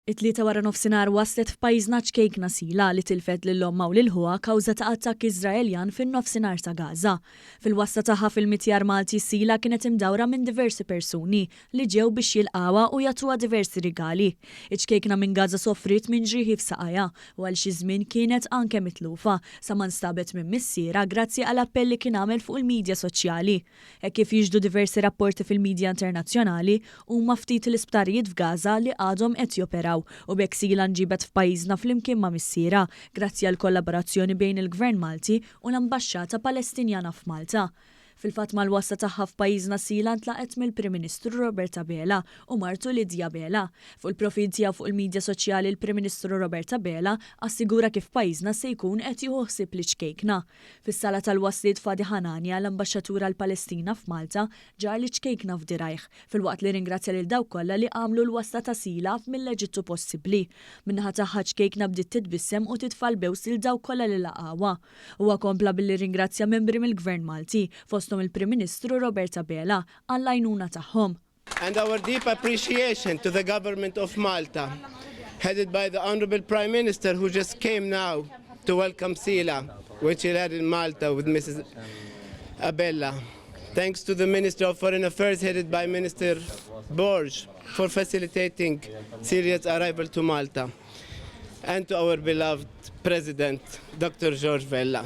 It-Tlieta waranofsinhar waslet f'pajjiżna ċkejkna Sila li tilfet lil ommha u lil ħuha kawża ta' attakk Iżraeljan fin-nofsinhar ta' Gaza. Fil-wasla tagħha fil-mitjar Malti Sila kienet imdawra minn diversi persuni li ġew biex jilqgħuha u jagħtuha diversi rigali. Iċ-ċkejkna minn Gaza sofriet minn ġrieħi f'saqajha u għal xi żmien kienet anke mitlufa sa ma nstabet minn missierha grazzi għal appell li kien għamel fuq il-midja soċjali. Hekk kif jixhdu diversi rapporti fil-midja internazzjonali, huma ftit l-isptarijiet f'Gaza li għadhom qed joperaw u b'hekk Sila nġiebet f'pajjiżna flimkien ma' missierha, grazzi għall-kollaborazzjoni bejn il-Gvern Malti u l-Ambaxxata Palestinjana f'Malta. Fil-fatt mal-wasla tagħha f'pajjiżna Sila ntlaqgħet mill-Prim Ministru Robert Abela u martu Lydia Abela. Fuq il-profil tiegħu fuq il-midja soċjali l-Prim Ministru Robert Abela assigura kif pajjiżna se jkun qed jieħu ħsieb liċ-ċkejkna. Fis-sala tal-wasliet Fadi Hanania, l-Ambaxxatur għall-Palestina f'Malta, ġarr liċ-ċkejkna f'dirgħajh, filwaqt li rringrazzja lil dawk kollha li għamlu l-wasla ta' Sila mill-Eġittu possibbli. Min-naħa tagħha ċ-ċkejkna bdiet titbissem u titfa' l-bews lil dawk kollha li laqgħuha. Huwa kompla billi rringrazzja membri mill-Gvern Malti, fosthom il-Prim Ministru Robert Abela, għall-għajnuna tagħhom. And our deep appreciation to the government of Malta, headed by the Honorable Prime Minister who just came now to welcome Sila when she landed in Malta with Mrs. Abella. Thanks to the Minister of Foreign Affairs headed by Minister Borg for facilitating Syria's arrival to Malta and to our beloved President, Dr. George Vella.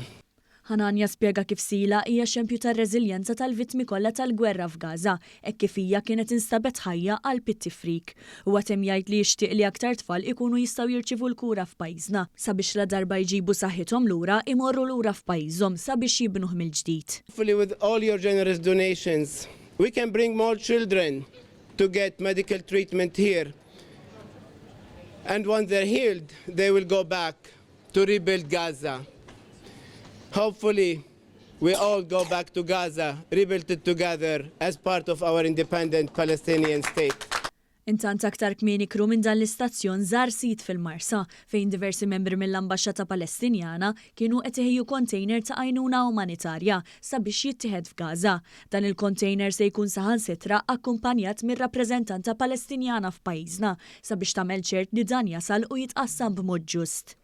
Hanania spjega kif Sila hija xempju tar-reżiljenza tal-vittmi kollha tal-gwerra f'Gaza, hekk kif hija kienet instabet ħajja qalb it-tifrik. Huwa temm jgħid li jixtieq li aktar tfal ikunu jistgħu jirċievu l-kura f'pajjiżna, sabiex ladarba jġibu saħħithom lura, imorru lura f'pajjiżhom sabiex jibnuh mill-ġdid. Hopefully with all your generous donations, we can bring more children to get medical treatment here. And once they're healed, they will go back to rebuild Gaza. Hopefully, we all go back to Gaza, rebuild it together as part of our independent Palestinian state. Intant aktar kmieni crew minn dan l-istazzjon żar sit fil-Marsa fejn diversi membri mill-Ambaxxata Palestinjana kienu qed iħejju container ta' għajnuna umanitarja sabiex jittieħed f'Gaza. Dan il-container se jkun saħansitra akkumpanjat mir-rappreżentanta Palestinjana f'pajjiżna sabiex tagħmel ċert li dan jasal u jitqassam b'mod ġust.